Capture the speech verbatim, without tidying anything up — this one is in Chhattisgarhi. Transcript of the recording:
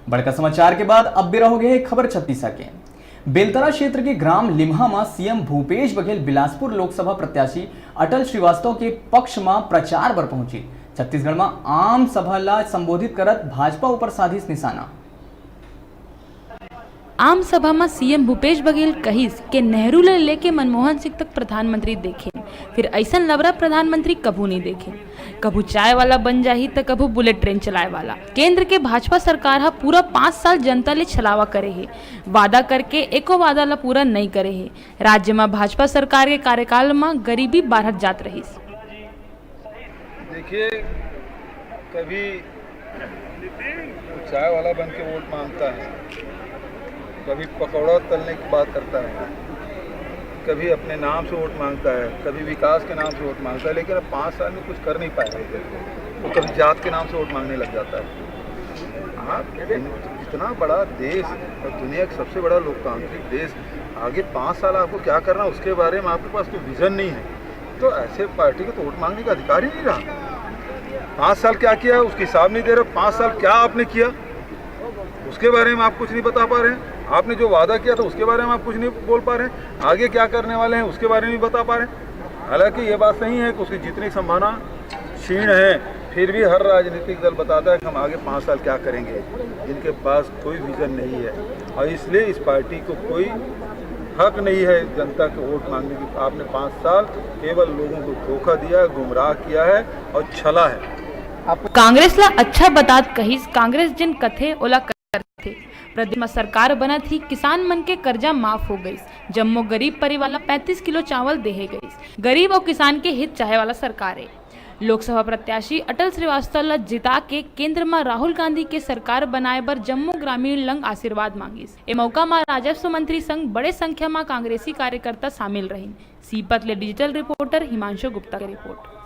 बड़का समाचार के बाद अब बेरा होगे हे खबर छत्तीसा के। बेलतरा क्षेत्र के ग्राम लिम्हा म सीएम भूपेश बघेल बिलासपुर लोकसभा प्रत्याशी अटल श्रीवास्तव के पक्ष म प्रचार बर पहुंचिस। छत्तीसगढ़ म आम सभा ला संबोधित करत भाजपा ऊपर साधिस निशाना। आम सभा म सीएम भूपेश बघेल कहिस के नेहरू ले लेके मनमोहन सिंह तक प्रधानमंत्री देखेन, फिर अइसन लबरा प्रधानमंत्री कभू नइ देखेन। कभू चाय वाला बन जाही त कभू बुलेट ट्रेन चलाए वाला। केंद्र के भाजपा सरकार ह पूरा पाँच साल जनता ले छलावा करे हे, वादा करके एको वादा ला पूरा नइ करे हे। राज्य म भाजपा सरकार के कार्यकाल म गरीबी बाढ़त जात रहिस। देखिए, कभी चाय वाला बन के वोट मांगता है, कभी पकौड़ा तलने की बात करता है, कभी अपने नाम से वोट मांगता है, कभी विकास के नाम से वोट मांगता है, लेकिन अब पाँच साल में कुछ कर नहीं पाया। वो कभी जात के नाम से वोट मांगने लग जाता है। हाँ, इतना बड़ा देश और दुनिया का सबसे बड़ा लोकतांत्रिक देश, आगे पाँच साल आपको क्या करना है, उसके बारे में आपके पास कोई विजन नहीं है, तो ऐसे पार्टी को तो वोट मांगने का अधिकार ही नहीं रहा। पाँच साल क्या किया, उसकी हिसाब नहीं दे रहे। पाँच साल क्या आपने किया, उसके बारे में आप कुछ नहीं बता पा रहे हैं। आपने जो वादा किया था, उसके बारे में आप कुछ नहीं बोल पा रहे हैं। आगे क्या करने वाले हैं, उसके बारे में भी बता पा रहे हैं। हालांकि ये बात सही है कि उसकी जीतने की संभावना क्षीण है, फिर भी हर राजनीतिक दल बताता है कि हम आगे पाँच साल क्या करेंगे। इनके पास कोई विजन नहीं है और इसलिए इस पार्टी को कोई हक नहीं है जनता के वोट मांगने की। आपने पाँच साल केवल लोगों को धोखा दिया है, गुमराह किया है और छला है। कांग्रेस ला अच्छा बतात कहिस, कांग्रेस जेन कथे ओला करथे। प्रदेश म सरकार बनत ही किसान मन के कर्जा माफ हो गइस, जम्मो गरीब परिवार ला पैंतीस किलो चावल देहे गइस। गरीब अउ किसान के हित चाहे वाला सरकार ए। लोकसभा प्रत्याशी अटल श्रीवास्तव ला जिता के केंद्र म राहुल गांधी के सरकार बनाए बर जम्मो ग्रामीण लंग आशीर्वाद मांगिस। ए मौका म राजस्व मंत्री संग बड़े संख्या म कांग्रेसी कार्यकर्ता शामिल रहिन। सीपत ले डिजिटल रिपोर्टर हिमांशु गुप्ता के रिपोर्ट।